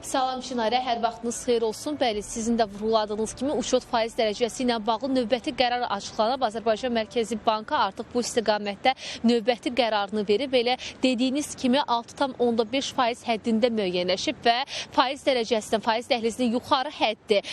Salam Çinarə, hər vaxtınız xeyir olsun. Bəli, sizin də vurğuladığınız kimi uçot faiz dərəcəsi ilə bağlı növbəti qərar açıqlanıb. Azərbaycan Mərkəzi Bankı artıq bu istiqamətdə növbəti qərarını verib. Elə dediyiniz kimi 6,5% həddində müəyyənləşib və faiz dərəcəsinin, faiz dəhlizinin yuxarı həddi,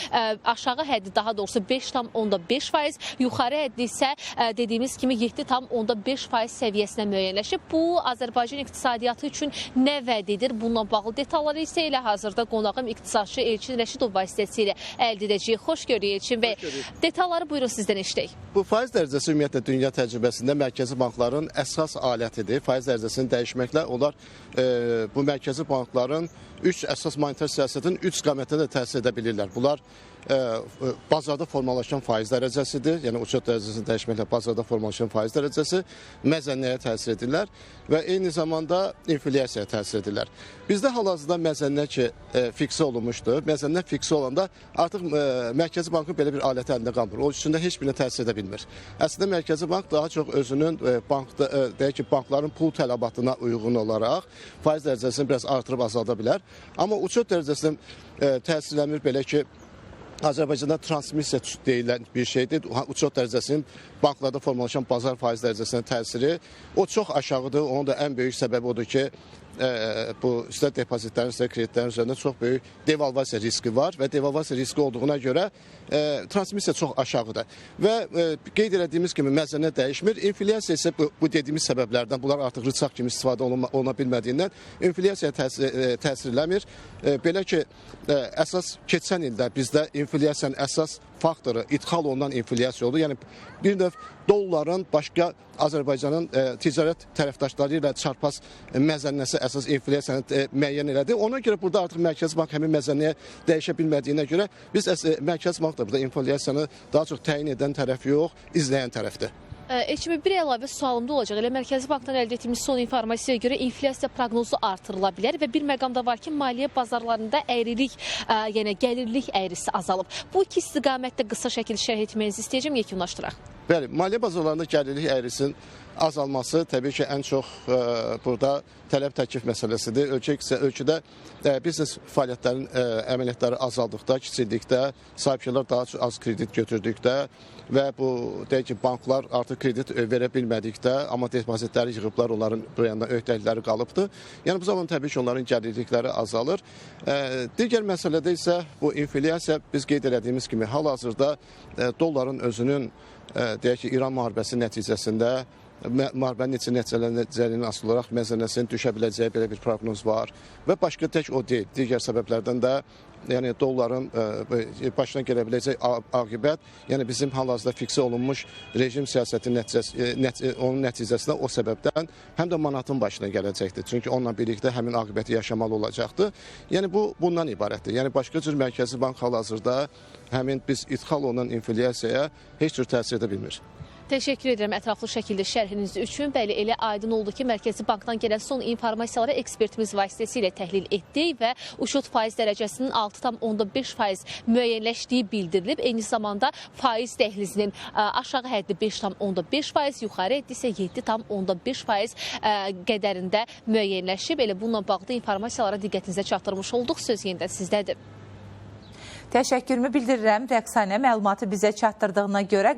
aşağı həddi daha doğrusu 5,5%, yuxarı həddi isə dediyimiz kimi 7,5% səviyyəsinə müəyyənləşib. Bu, Azərbaycan iqtisadiyyatı üçün nə vəd edir? Bununla bağlı detalları isə elə hazırda qonağım iqtisadçı Elçin Rəşidov vasitəsilə əldə edəcəyik. Xoş görürük Elçin bəy. Detalları buyurun sizdən eşidək. Bu faiz dərəcəsi ümumiyyətlə dünya təcrübəsində mərkəzi bankların əsas alətidir. Faiz dərəcəsini dəyişməklə onlar bu mərkəzi bankların üç əsas monetar siyasətin üç istiqamətində də təsir edə bilirlər. Bunlar bazarda formalaşan faiz dərəcəsidir. Yəni uçot dərəcəsini dəyişməklə bazarda formalaşan faiz dərəcəsi məzənnəyə təsir edirlər və eyni zamanda inflyasiyaya təsir edirlər. Bizdə hal-hazırda məzənnə ki fiksə olunmuşdur. Məzənnə fiksə olanda artıq Mərkəzi Bankın belə bir aləti əlində qalmır. O üstündə heç birinə təsir edə bilmir. Əslində Mərkəzi Bank daha çox özünün bankda, deyək ki, bankların pul tələbatına uyğun olaraq faiz dərəcəsini biraz artırıb azalda bilər. Amma uçot dərəcəsinin təsirlənmir belə ki, Azərbaycanda transmissiya deyilən bir şeydir. Uçot dərəcəsinin banklarda formalaşan bazar faiz dərəcəsinə təsiri o çox aşağıdır. Onun da ən böyük səbəbi odur ki, bu istər depozitlərin, istər kreditlərin üzərində çox böyük devalvasiya riski var və devalvasiya riski olduğuna görə transmissiya çox aşağıdır. Və qeyd elədiyimiz kimi məzənnə dəyişmir. İnflyasiya isə bu dediyimiz səbəblərdən, bunlar artıq rıçaq kimi istifadə oluna bilmədiyindən inflyasiyaya təsir eləmir. Belə ki, əsas keçən ildə bizdə inflyasiyanın əsas faktoru idxal olunan inflyasiya oldu. Yəni bir növ dolların başqa Azərbaycanın ticarət tərəfdaşları ilə çarpaz məzənnəsi əsas inflyasiyanı müəyyən elədi. Ona görə burada artıq Mərkəzi Bank həmin məzənnəyə dəyişə bilmədiyinə görə biz Mərkəzi Bank da burada inflyasiyanı daha çox təyin edən tərəf yox, izləyən tərəfdir. Elçin bəy, bir əlavə sualım da olacaq. Elə Mərkəzi Bankdan əldə etdiyimiz son informasiyaya görə inflyasiya proqnozu artırıla bilər və bir məqam da var ki, maliyyə bazarlarında əyrilik, yəni gəlirlik əyrisi azalıb. Bu iki istiqamətdə qısa şəkildə şərh etməyinizi istəyəcəm, yekunlaşdıraq. Bəli, maliyyə bazarlarında gəlirlik əyrisinin azalması təbii ki, ən çox burada tələb-təklif məsələsidir. Ölkədə biznes fəaliyyətlərinin əməliyyatları azaldıqda, kiçildikdə, sahibkarlar daha çox az kredit götürdükdə və bu, deyək ki, banklar artıq kredit verə bilmədikdə, amma depozitləri yığıblar, onların bu yandan öhdəlikləri qalıbdır. Yəni bu zaman təbii ki, onların gəlirlikləri azalır. Digər məsələdə isə bu inflyasiya biz qeyd elədiyimiz kimi hal-hazırda dolların özünün, deyək ki, İran müharibəsi nəticəsində müharibənin necə nəticələnəcəyinin asılı olaraq məzənnəsinin düşə biləcəyi belə bir proqnoz var və başqa tək o deyil. Digər səbəblərdən də yəni dolların başına gələ biləcək aqibət, yəni bizim hal-hazırda fiksə olunmuş rejim siyasəti onun nəticəsində o səbəbdən həm də manatın başına gələcəkdir. Çünki onunla birlikdə həmin aqibəti yaşamalı olacaqdır. Yəni bu bundan ibarətdir. Yəni başqa cür Mərkəzi Bank hal-hazırda həmin biz idxal olunan inflyasiyaya heç cür təsir edə bilmir. Təşəkkür edirəm ətraflı şəkildə şərhiniz üçün. Bəli, elə aydın oldu ki, Mərkəzi Bankdan gələn son informasiyaları ekspertimiz vasitəsilə təhlil etdik və uçot faiz dərəcəsinin 6,5% müəyyənləşdiyi bildirilib. Eyni zamanda faiz dəhlizinin aşağı həddi 5,5%, yuxarı həddi isə 7,5% qədərində müəyyənləşib. Elə bununla bağlı informasiyalara diqqətinizə çatdırmış olduq. Söz yenidən sizdədir. Təşəkkürümü bildirirəm Rəqsanə məlumatı bizə çatdırdığına görə.